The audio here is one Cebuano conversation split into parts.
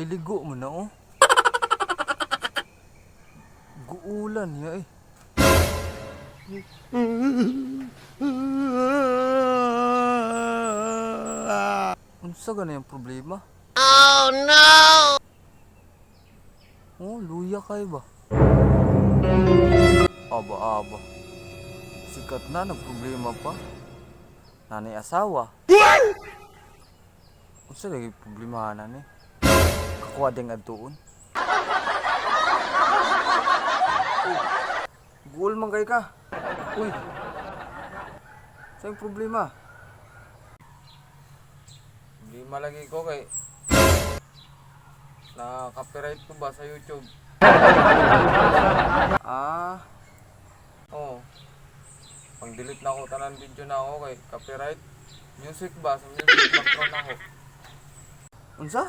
Naliligo mo na, oh. Guulan niya eh. Unsa gani ang problema? Oh no! Oh, luya kayo ba? Aba, aba. Sikat na, nagproblema pa. Nanay asawa. Unsa lagi problema na ni? Kakuha ding adtuon. Oh, guol man kay ka. Uy. Sa problema? Problema lagi ko kay na copyright ko ba sa YouTube? Ah. Oo. Pang-delete na ako tanan video na ako kay copyright. Music ba? Sa music background ako. Unsa?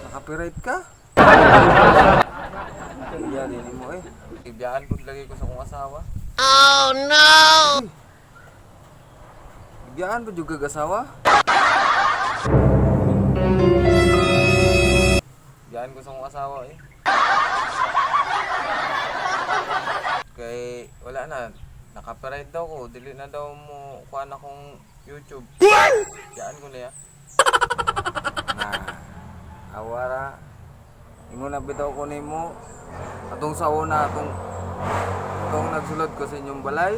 Na-copyright ka? Iya din mo eh. Ibiyaan pud lagi ko sa kong asawa. Oh no! Ibiyaan pud jud kag asawa? Ibiyaan ko sa kong asawa eh. Kay wala na, nakapiright daw ko, dili na daw mo kuan akong YouTube. Ibiyaan ko na ya. Na, awara. Ingon na bitaw ko nimo atong sa una atong atong nagsulod ko sa inyong balay.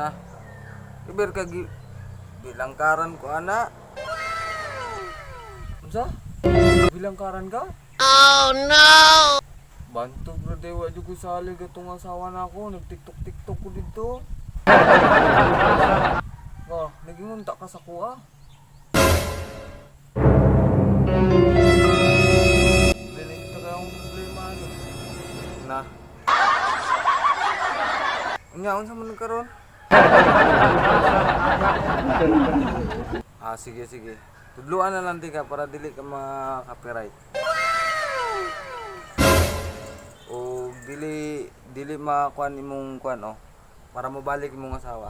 Na. Iber ka gi bilangkaran ko ana. Unsa? Bilangkaran ka? Oh no! Bantog bro dewa jud ko salig atong asawa na ako, nag-TikTok TikTok ko dito. Oh, nagingunta ka sa kuha. Dili ito kaya akong problema ano. Na. Unya unsa man karon? Ah, sige sige. Tudluan na lang tika para dili ka ma-copyright. O dili dili makuan imong kuan oh para mabalik imong asawa.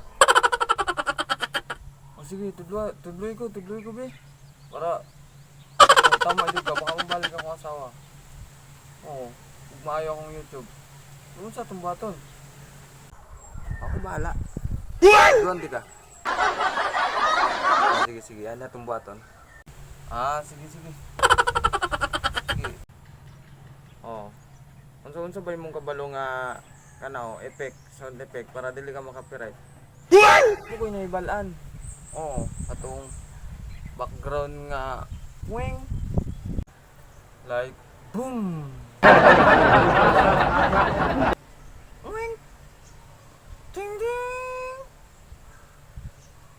O sige, tudloy tudloy ko be. Para oh, tama jud ka baka mabalik akong asawa. Oo, ug maayo akong YouTube. Unsa sa tumbaton? Ako bahala. Tudluan di ka. Ah, sige sige, ana tumbaton. Ah, sige sige. Sige. Oh. Unsa-unsa ba imong kabalo nga kanao effect, sound effect para dili ka makapiright? What? Ko naibalaan. Oo, atong background nga wing like boom. Wing. Ding ding.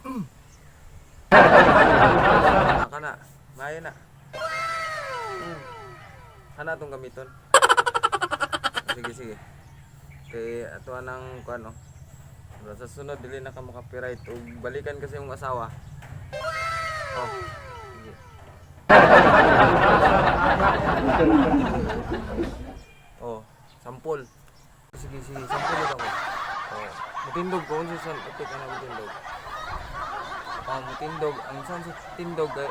Mm. Kana, maayo na. Kana atong gamiton. Sige sige. Kay ato anang kuan oh. Para sa sunod dili na ka makapiright ug balikan kasi yung asawa. Oh. Sige. Oh, sampol. Sige sige, sampol ako. Oh, mutindog ko unsa sa effect ana mutindog. Oh, mutindog ang sound sa tindog kay.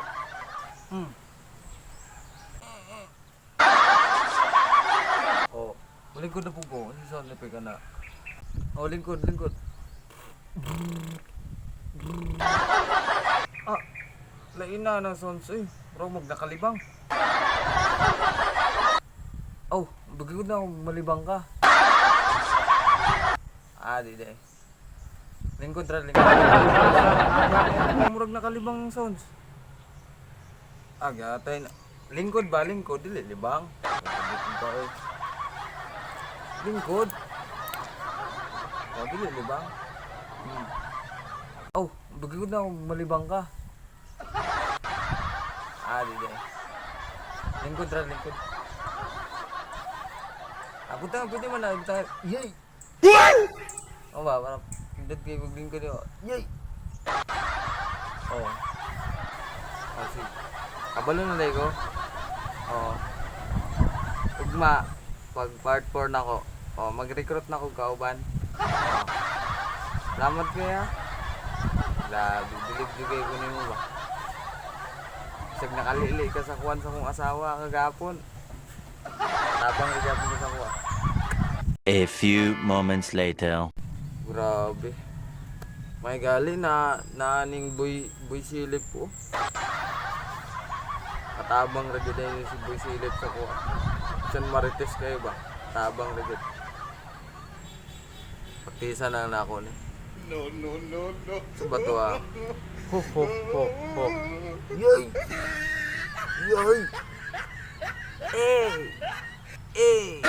Oh, lingkod na po ko. Unsa sound effect ana? Oh, lingkod, lingkod. Ah, lain na na sounds eh. Bro, magnakalibang. Oh, bagay na akong malibang ka. Ah, di di. Lingkod ra, lingkod. Murag nakalibang ang sounds. Ah, gatay na. Lingkod ba? Lingkod, dili libang. Lingkod ka eh. Lingkod. Oh, dili libang. Oh, bagay na akong malibang ka. Ah, di di. Lingkod ra, lingkod. Ako ta, pwede man na. Tayo. Yay! O ba, parang pindot kayo maglingkod yun. Yay! Oo. Oh, sige. Kabalo na tayo ko. Oo. Ugma, pag part 4 na ko. Oh, mag-recruit na ko kauban. Oh. Salamat kaya. Grabe, bilib jud kayo kunin mo ba? Bisag nakalili ka sa kuwan sa kong asawa kagapon. Tabang ra gyapon ka sa kuwa. A few moments later. Grabe. May gali na naaning boy boy silip po. Katabang ra gyud ni si boy silip sa kuha. San Marites kayo ba? Tabang ra gyud. Pagtisa na lang ako ni. No, no, no, no. Sa bato ah. Ho ho ho ho. Yay! Yay! Eh! Eh!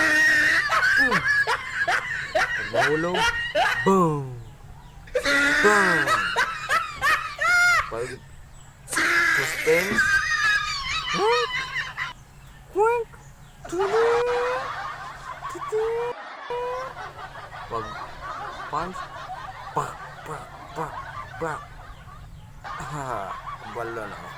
Pag nahulog, boom! Boom! Pag suspense, wink! Wink! Tudu! Tudu! Pag punch, pak, pak, pak, pak. Ha, balon ako.